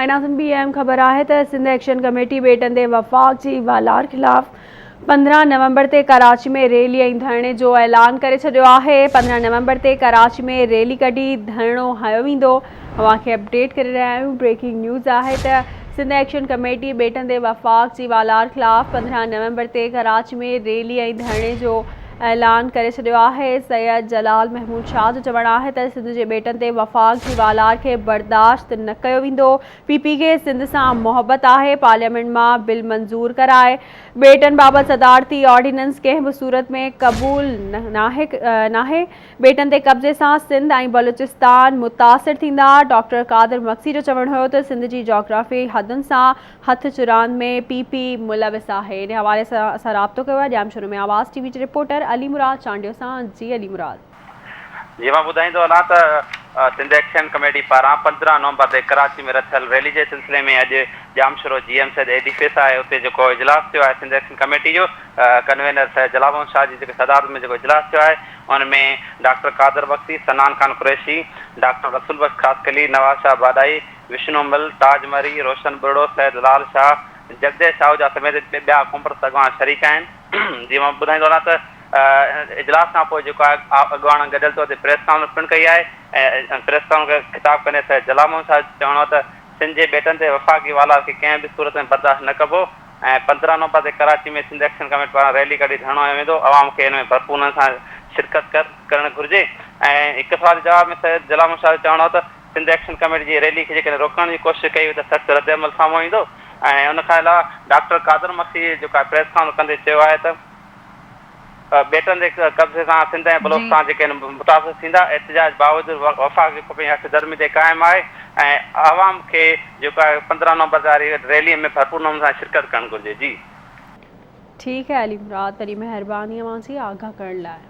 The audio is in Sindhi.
۽ ناظرين ٻي اهم خبر آهي ته سنڌ ايڪشن ڪميٽي ٻيٽن تي وفاق جي والار خلاف 15 نومبر تي ڪراچي ۾ ريلي ۽ ڌرڻي جو اعلان ڪري ڇڏيو آهي 15 نومبر تي ڪراچي ۾ ريلي ڪڍي ڌرڻو هنيو ويندو اوهان کي اپڊيٽ ڪري رهيا آهيون بريڪنگ نيوز آهي ته سنڌ ايڪشن ڪميٽي ٻيٽن تي وفاق جي والار خلاف 15 نومبر تي ڪراچي ۾ ريلي ۽ ڌرڻي جو اعلان ڪري ڇڏيو آهي. سيد جلال محمود شاهه جو چوڻ آهي ته سنڌ جي ٻيٽن تي وفاق جي والار کي برداشت نه ڪيو ويندو، پي پي کي سنڌ سان محبت آهي، پارليامينٽ مان بل منظور ڪرائي ٻيٽن بابت صدارتي آرڊيننس ڪنهن به صورت ۾ قبول ناهي، ٻيٽن تي قبضي سان سنڌ ۽ بلوچستان متاثر ٿيندا. ڊاڪٽر قادر مگسي جو چوڻ هيو ته سنڌ جي جاگرافيائي حدن سان هٿ چراند ۾ پي پي ملوث آهي. ان حوالي سان اسان رابطو ڪيو آهي ڄامشورو ۾ آواز ٽي وي جي رپورٽر علي مراد چانڊيو سان جي علي مراد. جي مان ٻڌائيندو هلان ته سنڌ ايڪشن ڪميٽي پاران 15 نومبر تي ڪراچي ۾ رٿيل ريلي جي سلسلي ۾ اڄ ڄامشورو جي ايم سيد ايڊيفيس آهي اتي جيڪو اجلاس ٿيو آهي سنڌ ايڪشن ڪميٽي جو ڪنوينر سيد جلال محمد شاهه جي جيڪي صدارت ۾ جيڪو اجلاس ٿيو آهي ان ۾ ڊاڪٽر قادر بخشي، صنعان خان قريشي، ڊاڪٽر رسول بخش خاصخيلي، نواز شاهه باڏائي، وشنو مل، تاج مري، روشن ٻرڙو، سيد لال شاهه، جڳديش آهوجا سميت ٻيا قومپرست اڳواڻ شريڪ آهن. جيئن مان ٻڌائيندو هلان ته اجلاس کان پوء جيڪو آهي اڳواڻن گڏيل طور تي پريس ڪانفرنس پڻ ڪئي آهي ۽ پريس ڪانفرنس کي خطاب ڪندي سيد جلال محمد شاهه جو چوڻ هو ته سنڌ جي ٻيٽن تي وفاقي والار کي ڪنهن به صورت ۾ برداشت نه ڪبو ۽ 15 نومبر تي ڪراچي ۾ سنڌ ايڪشن ڪميٽي پاران ريلي ڪڍي ڌرڻو هنيو ويندو، عوام کي ان ۾ ڀرپور نموني سان شرڪت ڪرڻ گهرجي ۽ هڪ سوال جي جواب ۾ سيد جلال محمد شاهه جو چوڻ هو ته سنڌ ايڪشن ڪميٽي جي ريلي کي جيڪڏهن روڪڻ جي ڪوشش ڪئي وئي ته سخت ردعمل سامهون ايندو ۽ ان کان علاوه ڊاڪٽر قادر مگسي جيڪو آهي پريس ڪانفرنس ڪندي چيو آهي ته ٻيٽن تي قبضي سان سنڌ ۽ بلوچستان جيڪي آهن متاثر ٿيندا، احتجاج باوجود وفاق جيڪو پنهنجي هٺ ڌرمي تي قائم آهي ۽ عوام کي جيڪو آهي 15 نومبر واري ريلي ۾ ڀرپور نموني سان شرڪت ڪرڻ گهرجي. جي. ٺيڪ آهي علي مراد وڏي مهرباني اوهان جي آگاهه ڪرڻ لاء.